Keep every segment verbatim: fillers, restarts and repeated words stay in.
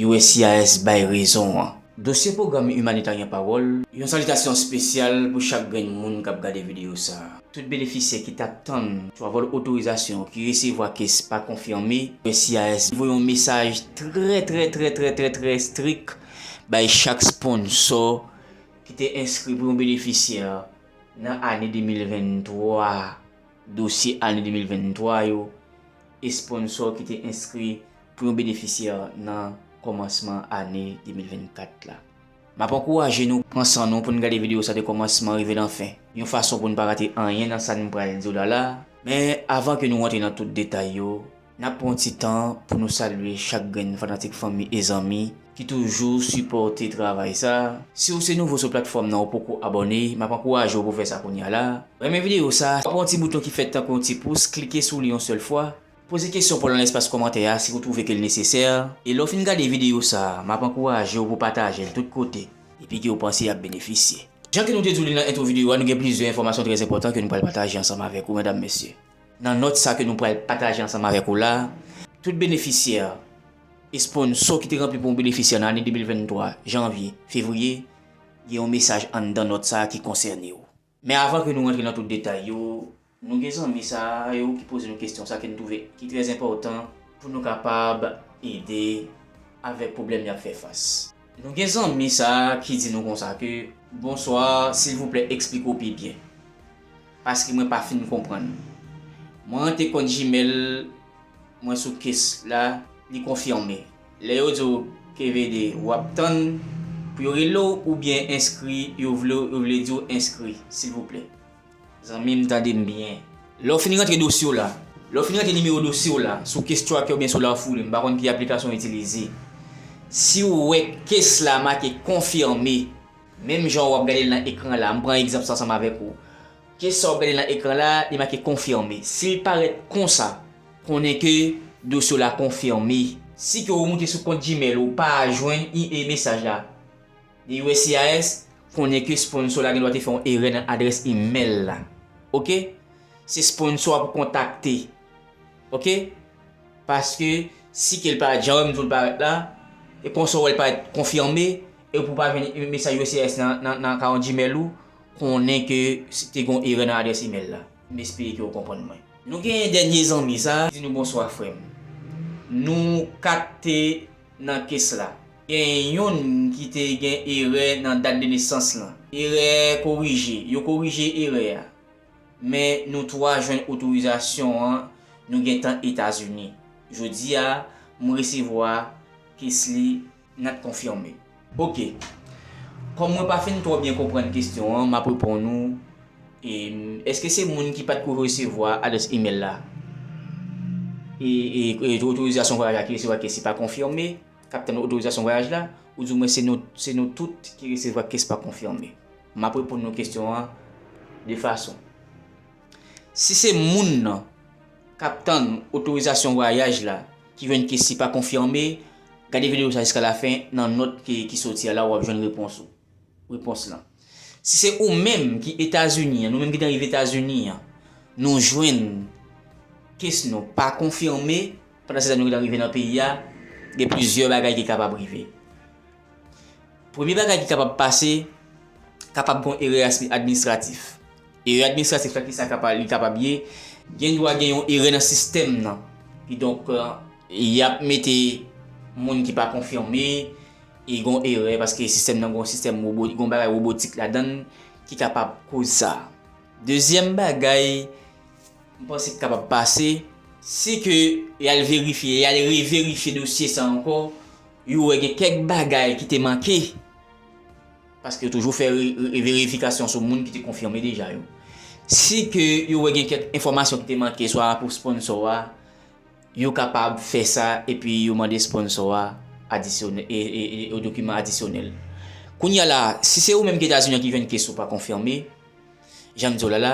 U S C I S bay rezon an. Dosye pwogram imanitaryen Pawòl, yon salitasyon espesyal pou chak grenn moun k ap gade videyo sa a. Tout benefisyè ki t ap tann travel otorizasyon ki resevwa case pa konfime, U S C I S voye yon mesaj trè, trè, trè, trè, trè, trè strik bay chak sponsò ki te enskri pou yon benefisyè nan ane de mil venntwa, dosye ane de mil venntwa yo, e sponsò ki te enskri pou yon benefisyè nan kòmansman ane de mil vennkat la. M ap ankouraje nou pran san nou pou n gade videyo sa de kòmansman rive nan fen, yon fason pou n pa rate anyen nan sa n pral di w la la. Men avan ke nou rantre nan tout detay yo, n ap pran yon ti tan pou nou salye chak grenn fanatik, fanmi e zanmi ki toujou sipòte travay sa. Si w se nouvo sou platfòm nan, ou poko abòne, m ap ankouraje w pou w fè sa kounye a la. Renmen videyo sa, w ap wè yon ti bouton ki fèt tankou yon ti pous, klike sou li yon sèl fwa. Poze kesyon pa w nan espas kòmantè a si w twouve ke l nesesè. E lè w fin gade videyo sa, m ap ankouraje w pou w pataje l tout kote, epi ke w panse y ap benefisye. Jan ke nou te di w li nan entwo videyo a, nou gen plizyè enfòmasyon trè enpòtan ke nou pral pataje ansanm avèk ou, medam, mesye. Nan nòt sa ke nou pral pataje ansanm avèk ou la, tout benefisyè e sponsò ki te ranpli pou yon benefisyè nan ane de mil venntwa, janvye, fevriye, gen yon mesaj anndan nòt sa a ki konsène w. Men avan ke nou rantre nan tout detay yo, nou gen zanmi sa yo ki poze nou kesyon sa ke nou twouve ki trè enpòtan pou nou kapab ede avèk pwoblèm y ap fè fas. Nou gen zanmi sa ki di nou konsa ke, "Bonswa, silvouplè eksplike w pi byen, paske mwen pa fin konprann. Mwen rantre kont Gmail mwen sou case la, li konfime. Lè yo di w K V D, w ap tann pou yo rele w oubyen enskri, yo vle, yo vle di w enskri, silvouplè." Zanmi m, tande m byen. Lè w fin rantre dosye w la, lè w fin rantre nimewo dosye w la, sou Case Tracker oubyen sou Lawfully, m pa konn ki aplikasyon w itilize. Si w wè case la make konfime, menm jan w ap gade l nan ekran la, m pran egzanp sa ansanm avèk ou. Case sa w ap gade nan ekran la, li make konfime. Si l parèt konsa, konnen ke dosye w la konfime. Si ke w moute sou kont Gmail ou pa jwenn i- e mesaj la de U S C I S, konnen ke sponsò la gendwa te fè yon erè nan adrès imèl la. Oke? Se sponsò a pou kontakte. Oke? Paske si ke l parèt jan w wè m di w l parèt la, e konsa w wè l parèt konfime, e pou w pa jwenn mesaj U S C I S nan, nan, nan akawon Gmail ou, konnen ke te gen yon erè nan adrès imèl la. M espere ke w konprann mwen. Nou gen dènye zanmi sa ki di nou, "Bonswa, frè m. Nou kat te nan case la. Gen youn ki te gen erè nan dat de nesans lan. Erè korije. Yo korije erè a. Men nou twa jwenn otorizasyon an, nou gentan Etazini. Jodi a, m resevwa case li, nòt konfime." Oke. Kòm mwen pa fin twò byen konprann kesyon an, m ap reponn ou. E, èske se moun ki pa t ko resevwa adrès imèl la e, e, e otorizasyon vwayaj la ki resevwa case pa konfime, k ap tann otorizasyon vwayaj la, oudimwen se nou, se nou tout ki resevwa case pa konfime? M ap reponn nou kesyon an de fason. Si se moun nan k ap tann otorizasyon vwayaj la ki jwenn case li pa konfime, gade videyo sa jiska lafen, nan nòt ki, ki soti a la, w ap jwenn repons ou, repons lan. Si se ou menm ki Etazini an, nou menm ki t rive Etazini an, nou jwenn case nou pa konfime, pandan se tan nou gentan rive nan peyi a, gen plizyè bagay ki kapab rive. Premye bagay ki kapab pase, kapab gen yon erè as- administratif. Erè administratif la, ki sa kapab, li kapab ye? Gendwa gen yon erè nan sistèm nan. Kidonk, euh, y ap mete moun ki pa konfime, e gen yon erè, paske sistèm nan gen yon sistèm wobo-, gen yon bagay wobotik ladan l ki kapab koz sa. Dezyèm bagay, m panse ki kapab pase, se ke y al verifye, y al reverifye dosye sa ankò, yo wè gen kèk bagay ki te manke, paske yo toujou fè re-, re-, verifikasyon sou moun ki te konfime deja yo. Si ke yo wè gen kèk enfòmasyon ki te manke, swa pou sponsò a, yo kapab fè sa epi yo mande sponsò a adisyone-, e, e, e, e dokiman adisyonèl. Kounye a la, si se ou menm ki Etazini an ki jwenn case ou pa konfime, jan m di w la la,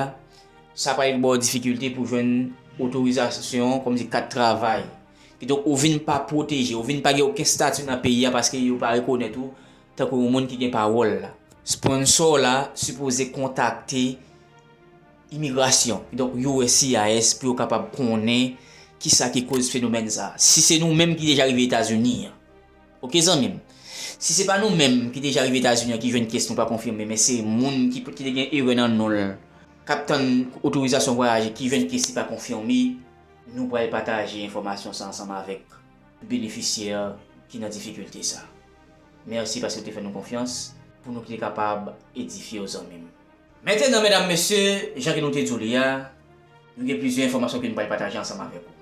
sa pral ba w difikilte pou jwenn otorizasyon, kòmsi kat travay. Kidonk, ou vin pa pwoteje, ou vin pa gen okenn estati nan peyi a paske yo pa rekonèt ou tankou yon moun ki gen pawòl la. Sponsò la sipoze kontakte imigrasyon, kidonk U S C I S, pou yo kapab konnen kisa ki koz fenomèn sa. Si se nou menm ki deja rive Etazini an, Oke, zanmi m. Si se pa nou menm ki deja rive Etazini an ki jwenn kès nou pa konfime, men se moun ki, ki te gen erè nan non l, k ap tann otorizasyon vwayaje ki jwenn kès li pa konfime, nou pral pataje enfòmasyon sa ansanm avèk benefisyè ki nan difikilte sa. Mèsi paske w te fè nou konfyans pou nou te kapab edifye w, zanmi m. Mentenan, medam, mesye, jan ke nou te di w li a, nou gen plizyè enfòmasyon ke nou pral pataje ansanm avèk ou.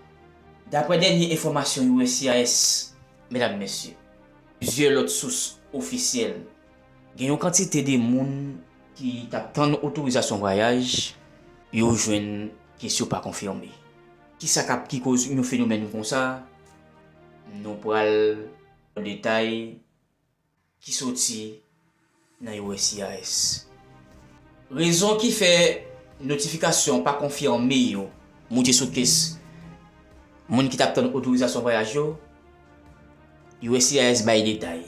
Daprè dènye enfòmasyon U S C I S, medam, mesye, plizyè lòt sous ofisyèl, gen yon kantite de moun ki t ap tann otorizasyon vwayaj, yo jwenn kès yo pa konfime. Kisa k ap ki koz yon fenomèn konsa? Nou pral detay ki soti nan U S C I S. Rezon ki fè notifikasyon pa konfime yo moute sou kès moun ki t ap tann otorizasyon vwayaj yo, U S C I S bay detay.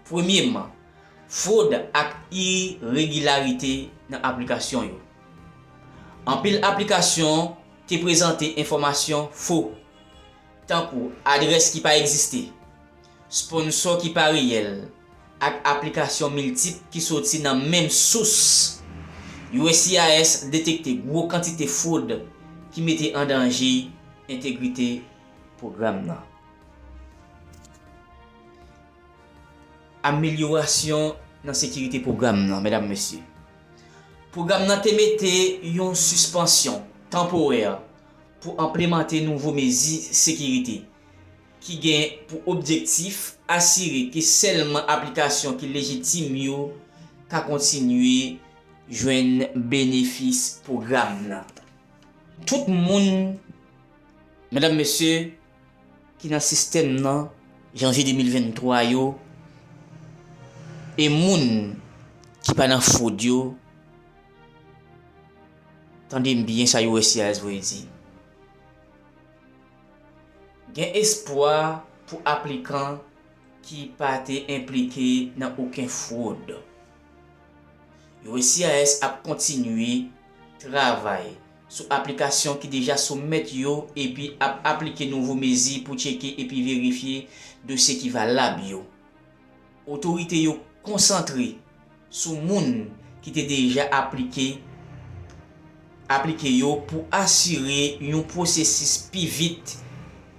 Premyeman, fwod ak iregilarite nan aplikasyon yo. Anpil aplikasyon te prezante enfòmasyon fo, tankou adrès ki pa egziste, sponsò ki pa reyèl, ak aplikasyon miltip ki soti nan menm sous. U S C I S detekte gwo kantite fwod ki mete an danje entegrite pwogram nan. Amelyorasyon nan sekirite pwogram nan, medam, mesye. Pwogram nan te mete yon sispansyon tanporè pou enplimante nouvo mezi sekirite ki gen pou objektif asire ke sèlman aplikasyon ki lejitim yo ka kontinye jwenn benefis pwogram nan. Tout moun, medam, mesye, ki nan sistèm nan, janvye de mil venntwa yo, e moun ki pa nan fwod yo, tande m byen sa U S C I S voye di. Gen espwa pou aplikan ki pa te enplike nan okenn fwod. U S C I S ap kontinye travay sou aplikasyon ki deja soumèt yo epi ap aplike nouvo mezi pou tcheke epi verifye dosye ki valab yo. Otorite yo konsantre sou moun ki te deja aplike, aplike yo pou asire yon pwosesis pi vit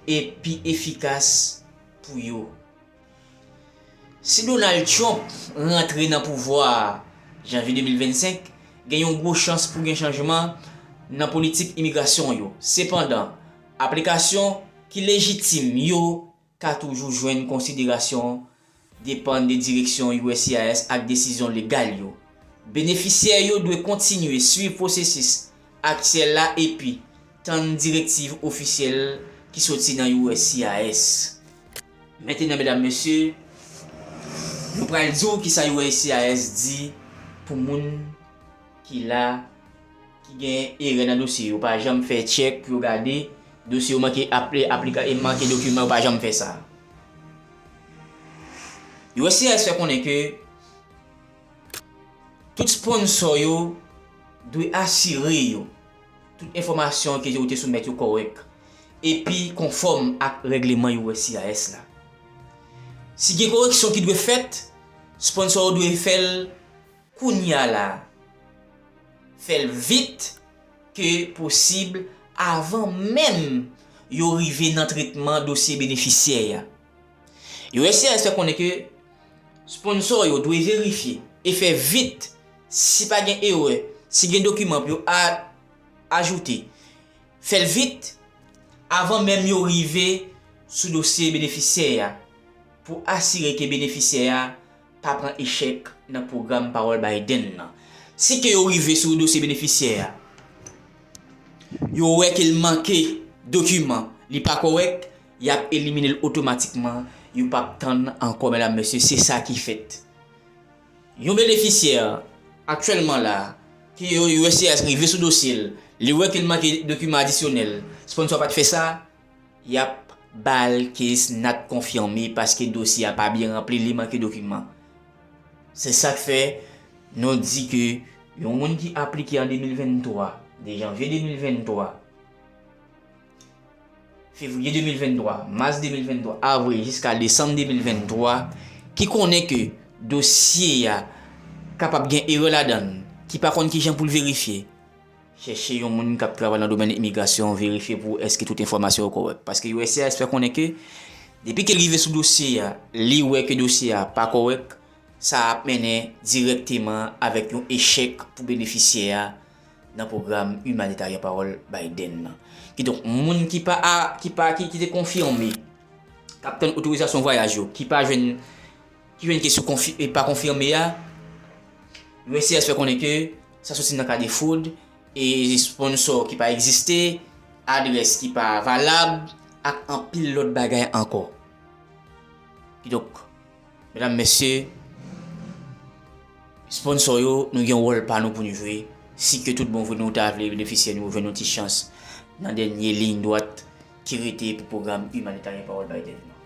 e pi efikas pou yo. Si Donald Trump rantre nan pouvwa a janvye de mil vennsenk, gen yon gwo chans pou gen chanjman nan politik imigrasyon yo. Sepandan, aplikasyon ki lejitim yo ka toujou jwenn konsiderasyon depann de direksyon U S C I S ak desizyon legal yo. Benefisyè yo dwe kontinye swiv pwosesis aktyèl la epi tann direktiv ofisyèl ki soti nan U S C I S. Mentenan, medam, mesye, nou pral di w kisa U S C I S di pou moun ki la, ki gen erè nan dosye yo, pa janm fè tchèk pou yo gade dosye yo, manke apli-, aplika-, e manke dokiman, yo pa janm fè sa. U S C I S fè konnen ke tout sponsò yo dwe asire yo tout enfòmasyon ke yo te soumèt yo kòrèk epi konfòm ak règleman U S C I S la. Si gen koreksyon ki dwe fèt, sponsò yo dwe fè l kounye a la. Fè l vit ke posib avan menm yo rive nan tretman dosye benefisyè a. U S C I S fè konnen ke sponsò yo dwe verifye e fè vit si pa gen erè, si gen dokiman pou yo a-, ajoute. Fè l vit avan menm yo rive sou dosye benefisyè a pou asire ke benefisyè a pa pran echèk nan pwogram Pawòl Biden nan. Si ke yo rive sou dosye benefisyè a, yo wè ke l manke dokiman, li pa kòrèk, y ap elimine l otomatikman, yo p ap tann ankò, medam, mesye, se sa ki fèt. Yon benefisyè aktyèlman la, ke yo, U S C I S rive sou dosye l, li wè ke l manke dokiman adisyonèl, sponsò pa t fè sa, y ap ba l case not confirmé paske dosye a pa byen ranpli, li manke dokiman. Se sa k fè nou di ke yon moun ki aplike an de mil venntwa, de janvye de mil venntwa, fevriye de mil venntwa, mas de mil venntwa, avril jiska desanm de mil venntwa, ki konnen ke dosye a kapab gen erè ladan l, ki pa konn kijan pou l verifye, chèche yon moun k ap travay nan domèn imigrasyon, verifye pou èske tout enfòmasyon yo kòrèk. Paske U S C I S fè konnen ke depi ke l rive sou dosye a, li wè ke dosye a pa kòrèk, sa ap mennen dirèkteman avèk yon echèk pou benefisyè a nan pwogram imanitè Pawòl Biden nan. Kidonk, moun ki pa a, ki pa, ki, ki te konfime, k ap tann otorizasyon vwayaj yo, ki pa jwenn, ki jwenn kesyon konfi-, e pa konfime a, U S C I S fè konnen ke sa soti nan ka de fwod, e sponsò ki pa egziste, adrès ki pa valab, ak anpil lòt bagay ankò. Kidonk, medam, mesye, sponsò yo, nou gen wòl pa nou pou nou jwe. Si ke tout bon vre nou ta vle benefisyè nou jwenn yon ti chans nan dènye liy dwat ki rete pou pwogram imanitè Pawòl Biden nan.